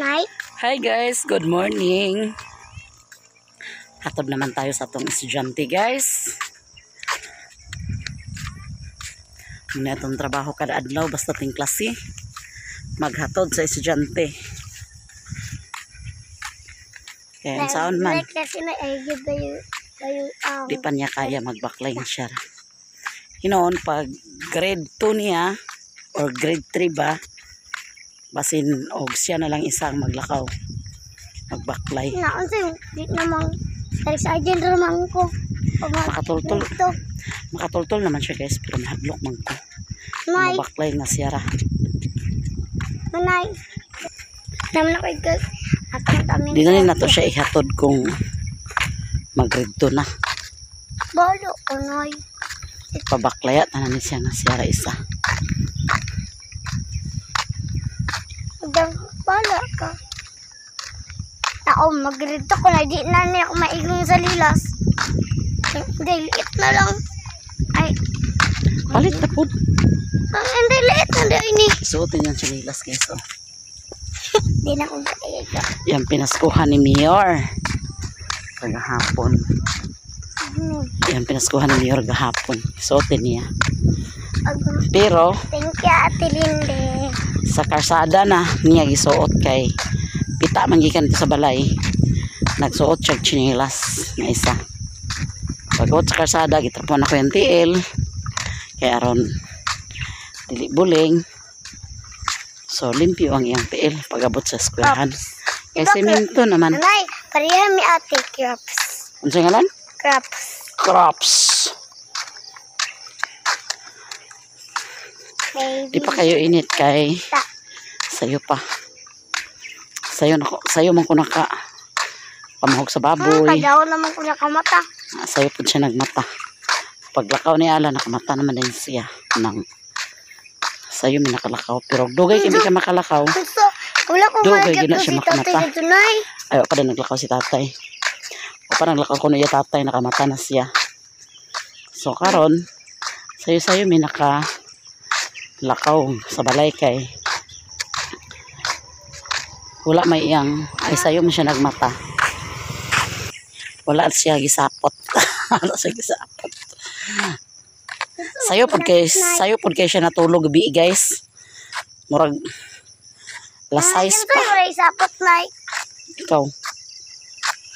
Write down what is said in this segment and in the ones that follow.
Nay. Hi guys, good morning. Hatod naman tayo sa atong estudyante, guys. Muna atong trabaho kada adlaw basta ting klase. Maghatod sa estudyante. Kaya unsaon man, Kasi na ay bayo bayo ang di pa niya kaya magbaklay na siya. Hinoon pag grade 2 niya or grade 3 ba, basin og siya na lang isang maglakaw, magbaklay. Na unsa yung di namang sergeant ramang ko. Makatultol. Ito. Makatultol naman siya guys, pero mahadlok man ko. Nay, Mabaklay na siya ra. manay. Naman ako guys. Atong tamin. Di na rin nato siya ihatod kung mag-grade 2 na. Balo ko nay. Pabaklaya tanan ni siya nga siya ra isa. Dang bala ka. Ako magrito ko na di na niya ako maigong sa lilas. Hindi, liit na lang. Ay, Palit na po. ang hindi, liit na daw ini. Suotin yan siya guys. Oh. Hindi na ako kaya. Yan pinaskuhan ni Mayor kagahapon. Yan pinaskuhan ni Mayor gahapon. Suotin niya. Pero Thank you, Ate Linde. sa karsada na niya gisuot kay pita man gikan dito sa balay. Nagsuot siya og tsinelas nga isa. Pag-uot sa karsada gitrapon ako yung tiil kay aron dili buling. So limpyo ang iyang tiil pag-abot sa eskwelahan. Kay semento naman. Nanay, pareha mi ate, crabs. Unsa ngalan? Crabs. Crops. Baby. Di pa kayo init kay Ta. sayo pa. Sayo nako, sayo man ko naka pamahog sa baboy. Kadaw naman ko nakamata. Ah, sayo pud siya nagmata. Paglakaw ni Ala nakamata naman din siya nang sayo mi nakalakaw pero dugay kay ka makalakaw. So, wala ko Dugay, malagyan gina ko siya si tatay makamata. dito, nay. Ay pa din naglakaw si tatay. O pa naglakaw ko niya tatay nakamata na siya. So karon sayo-sayo mi naka lakaw sa balay kay wala may iyang ay sayo man siya nagmata. Wala siya gisapot. Wala siya gisapot. Sayo pod kay siya natulog gabi guys. Murag alas 6 pa. Siyempre, wala isapot, nay. Ikaw.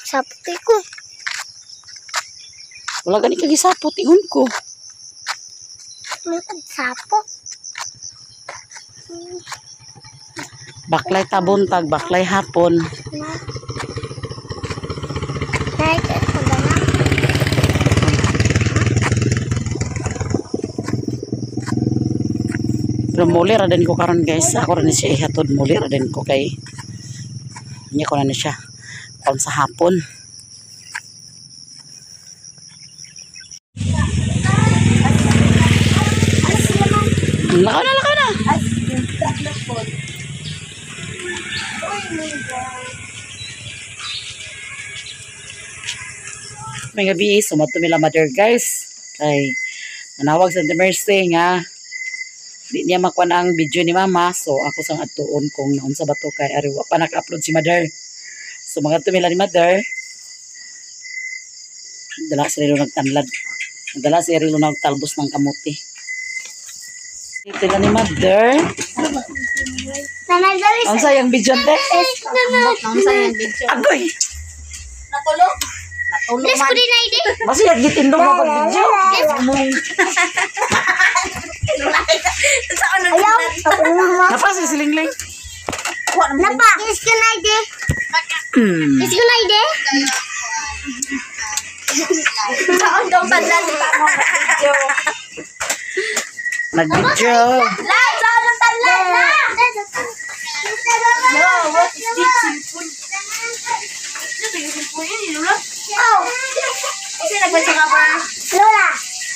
Sapot ko. Wala gani ka gisapot ingon ko. Mungkad sapot. Baklay tabuntag, baklay hapon. Nay, ito ba na? Pero muli ra din ko karon guys. Ako ra ni siya ihatod, muli ra din ko kay niya ko na ni siya kon sa hapon. Lakaw na, lakaw na. May gabi, sumadto mila mother guys. Kay nanawag sa Auntie Mercy nga di niya makuha ang video ni mama, so ako sang adtuon kung naunsa ba to kay ari wa pa naka-upload si mother. So mga tumila ni mother, dala si Rilo nagtanlad, dala si Rilo nagtalbos ng kamuti. Ito na ni mother. Nanay, dali sa... Unsa yang video te? Unsa yung video? Agoy. Natulog. Natulog Let's man. ko din, nay, di. Basi gitindog mo pag video. Saan ang Ayaw. Napa si silingling. Napa. Kiss ko, nay, di. Kiss ko, nay, di. Saan daw tanlan mo video? Nag-video. La, saan ang tanlan na? No, what is this cellphone? Ito yung cellphone yun, Lola. Oh. Kasi nagbasa ka pa. Lola.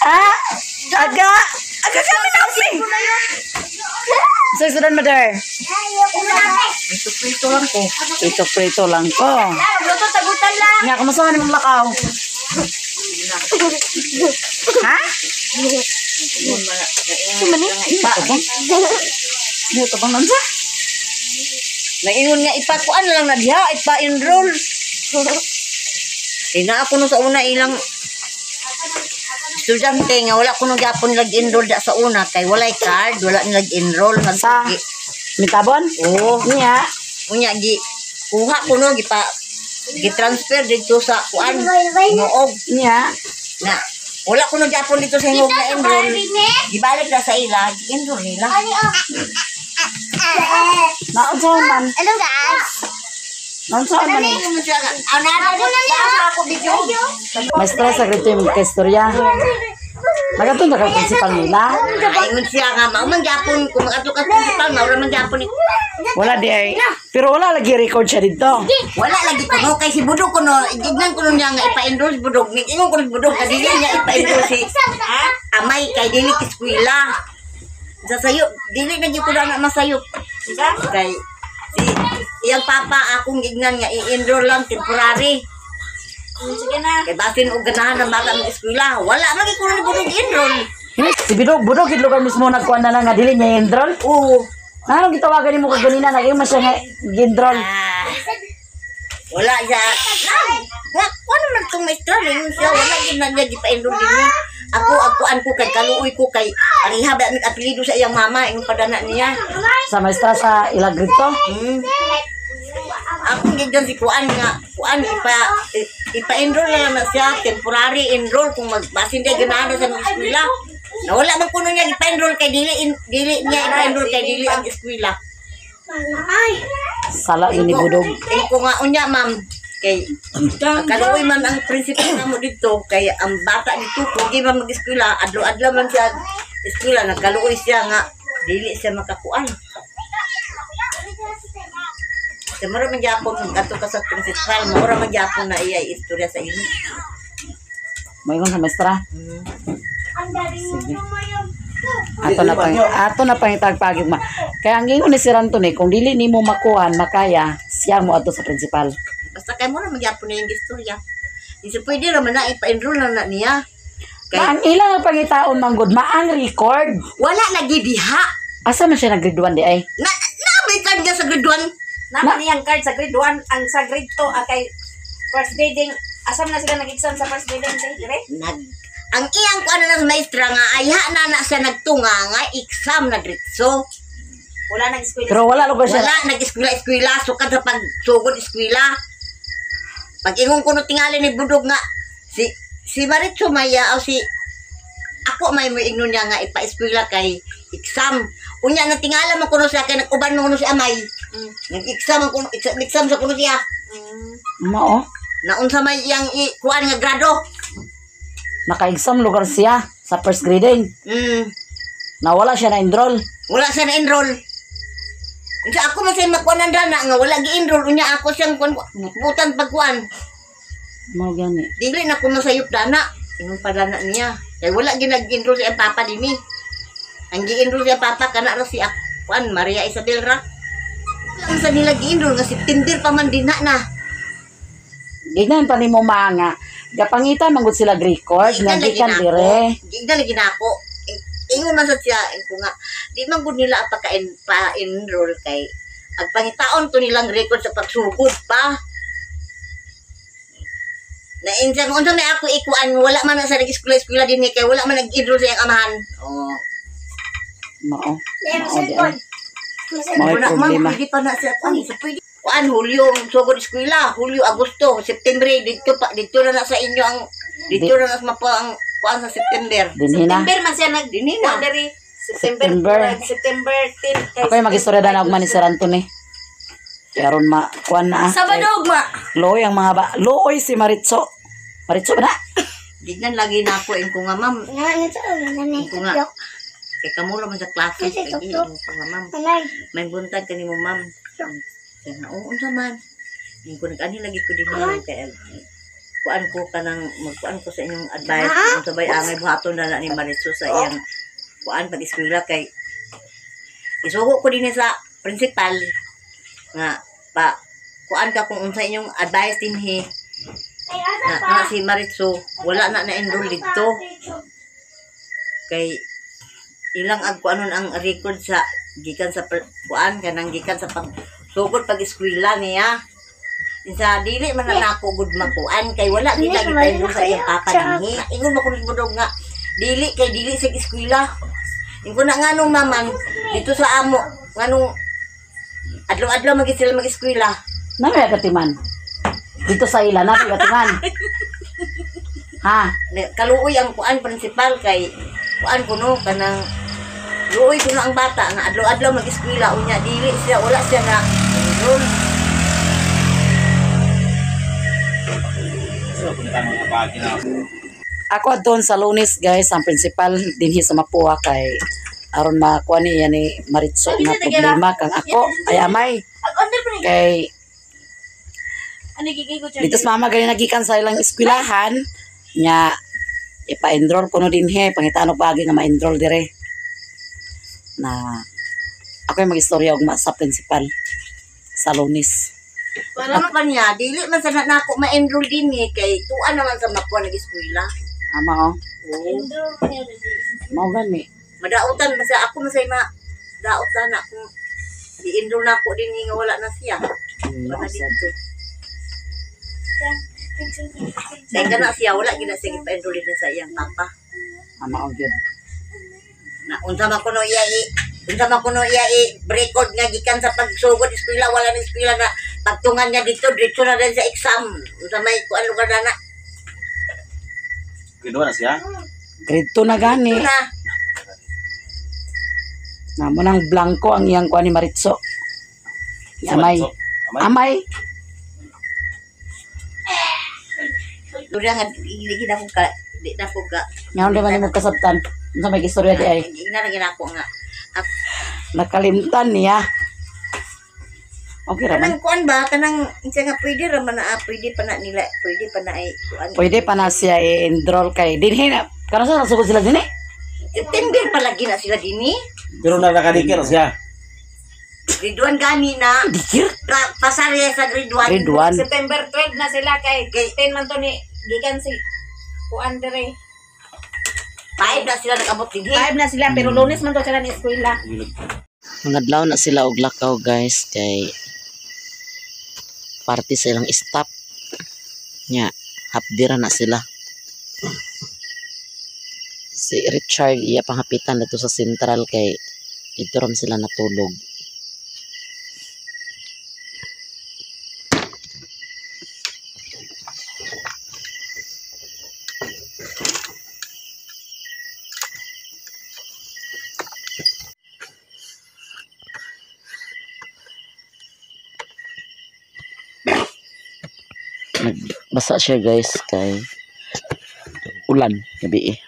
Ah, aga. Aga kami na si. Sa sudan mother. Prito-prito lang ko. Prito-prito lang ko. La, magluto tagutan lang. Nga, kumusta man imong lakaw? Ha? Ito bang? Ito bang nansa? Naingon nga ipakuan lang na diha, ipa-enroll. Ina ako no sa una ilang estudyante nga wala ko nung gyapon nag-enroll da sa una kay walay card, wala nag-enroll. Sa Mitabon? Oo. Niya. Unya gi kuha ko no gipa gi-transfer dito sa kuan Noog Niya. na wala ko nung gyapon dito sa Hingog na enroll. Gibalik na sa ila, gi-enroll nila. Naunsa man? Hello guys. Naunsa man? Ano na ako video. May stress sa grade 2 yung istorya. Nagatun ka principal nila. Ingon siya nga mao man gyapon kung magadto ka principal mao ra man gyapon ni. Wala di ay. Pero wala lagi record siya dito. Wala lagi ko no kay si Budog ko no igignan ko no niya nga ipa-enroll si Budog. Ingon ko si Budog ka dili niya ipa-enroll si amay kay dili eskwela. Sa sayo dili na gyud ko na masayop. Kay si iyang papa akong gignan nga i-enroll lang temporary. Sige na. Kay basin og ganahan ng bata mag eskwela. Wala man gyud ko ni Budog enroll. Si Bidog, Budog gid lugar mismo nagkuan na lang nga dili niya enroll. Oo. Anong gitawagan nimo kaganina nag man siya nga enroll. Ah, wala siya. Na, nga, kuno man tong maestra ingon siya wala gyud na niya gipa-enroll dinhi. Ako agkuan ko kay kaluoy ko kay pareha ba mig apelyido sa iyang mama ingon padana niya. Sa maestra sa ilang grade to. Ako gid si kuan nga kuan ipa-enroll na lang na siya temporary enroll kung magbasin niya ganahan na sa mga eskwela. Na wala man kuno niya ipa-enroll kay dili dili niya ipa-enroll kay dili ang eskwela. Sala yun ni Budog. Ingon ko nga unya ma'am kay kaluoy man ang principal namo dito kay ang bata dito pugi man mag-eskwela adlaw-adlaw man siya eskwela nagkaluoy siya nga dili siya makakuan. Kaya mura man gyapon kadto ka sa principal, mura man gyapon na iya istorya sa imo. Moingon sa maestra. Sige. Ato na pangitagpagig ma. Kaya ang ingon ni Sir Anthony, kung dili nimo makuan makaya, siya mo adto sa principal. Basta kay mura man gyapon na yung istorya. Di pwede ra man na ipa-enroll na na niya. Kay Maang ilang ang pangitaon manggod, maang record. wala lagi diha. Asa man siya nag grade 1 di ay? Na na may card niya sa grade 1. Napa niyang card sa grade 1, ang sa grade 2 ah, kay first grading. Asam na sila nag-exam sa first grading dire? Nag ang iyang kuan na sa maestra nga ayha na na siya nagtunga nga exam na diretso. Wala nang eskwela. Pero wala lugar siya. Wala nag-eskwela-eskwela sukad sa pagsugod eskwela. Pag ingon ko no tingali ni Budog nga si si Maritso Maya o si ako may mo ingnon niya nga ipa-eskwela kay exam. Unya na tingala man kuno siya kay nag-uban man kuno si amay. Nag-exam man kuno exam, exam sa kuno siya. Mao. Naunsa may iyang i kuan nga grado. Naka-exam lugar siya sa first grading. Nawala siya na enroll. Wala siya na-enroll. Unsa ako man siya makuanan dana nga wala gi-enroll unya ako siyang kuan butan pagkuan. Mao gani. Dili na ko masayop dana. Ingon pa dana niya. Kay wala gyud nag-enroll si ang papa dinhi. Ang gi-enroll siya papa kana ra si kuan Maria Isabel ra. Lang sa nila gi-enroll nga September pa man dinha na. Ginan pa nimo mga gapangita man gud sila record nga gikan dire. Gikan lagi na ako. Ingon man sa siya, ingon nga, di man gud nila pa-enroll kay ang pangitaon to nilang record sa pagsugod pa. Na insa unsa may ako ikuan wala man na sa nag-eskwela-eskwela dinhi kay wala man nag-enroll sa iyang amahan. Oh. Mao. Mao di ay. Mao Wala man problema. pwede pa na siya kuan sa pwede. Kuan Hulyo sugod eskwela, Hulyo, Agosto, September dito pa dito na na sa inyo ang dito na na sa mapa ang kuan sa September. Dinhi na. September man siya nag Dinhi na. Diri. September September. September 10 kay Ako yung mag-istorya na og man ni Sir Anthony. Kaya ron ma kuan na. Ah. Sabado ma. Luoy ang mga ba. Luoy si Maritso. Maritso ba na? Gignan lagi na ako ingon ko nga ma'am. Nga Ko nga. Kay kamo ra man sa klase Kasi kay tuktok. ingon ko nga ma'am. May buntag kanimo ma'am. Kaya nga, oo unsa man. Ingon ko nag-ani lagi ko dinhi ma'am kay kuan ko kanang magkuan ko sa inyong advice kung sabay angay buhaton na na ni Maritso sa iyang kuan pag-eskwela kay isugo ko dinhi sa principal nga pa kuan ka kung unsa inyong advice dinhi na, na si Maritso wala na na-enroll didto kay ilang ag kuanon ang record sa gikan sa kuan kanang gikan sa pagsugod Sugod pag eskwela niya. Sa dili man na nako gud makuan kay wala gid lagi tayo sa iyang papa dinhi. Ingon man ko ni budog nga dili kay dili sa eskwela. Ingon na nganong maman dito sa amo nganong adlaw-adlaw man gid sila mag-eskwela. Nami katiman. Dito sa ila nami katiman. Ha? Kaluoy ang kuan principal kay kuan kuno kanang luoy kuno ang bata nga adlaw-adlaw mag-eskwela unya dili siya wala siya na enroll. Ako doon sa Lunes guys, ang principal dinhi sa Mapua kay aron makuha niya ni Maritso nga problema kang ako ay amay kay dito sa mama gani nagikan sa ilang eskwelahan nya ipa-enroll ko no dinhi pangitaan og paagi nga ma-enroll dire na ako yung mag-istorya og sa principal sa Lunes. Wala pa niya dili man sa nako ma-enroll dinhi kay tuan naman sa Mapua nag-eskwela. Ama oh. Mao gani. Madautan man sa ako man say ma daot na kung i-enroll na ako dinhi nga wala na siya. Wala dito. Kaya na siya, wala gina siya ipa-enroll din sa iyang papa. Ama og gyud. Na unsa man kuno iya i record nga gikan sa pagsugod eskwela wala na eskwela na pagtungan niya dito diretso na din sa exam. Unsa may kuan lugar na na. Grade 1 na siya? Grade 2 na gani. Na. Namo nang blanco ang iyang kuan ni Maritso. Amay. Amay. Dura nga hindi na ko ka di na ko ka. Ngaon di man mo kasabtan. Unsa may istorya di ay? Hindi na rin ako nga. Nakalimtan niya. Okay ra man. Kanang kuan ba kanang isa nga pwede ra man na pwede pa na nila pwede pa na ay kuan. Pwede pa na siya i-enroll kay dinhi na. Karon sa nasugod sila dinhi? September pa lagi na sila dinhi. Pero na nakadikir siya. Grade 1 gani na. Dikir? Pasarya sa grade 1. Grade 1. September 12 na sila kay 10 man to ni gikan si kuan dire. 5 na sila nag-abot dinhi. 5 na sila pero Lunes man to sila ni eskwela. Mangadlaw na sila og lakaw guys kay parte sa ilang stop nya hapdira na sila. Si Richard iya panghapitan dito sa Central kay dito ram sila natulog. Nagbasa siya guys kay ulan gabi eh.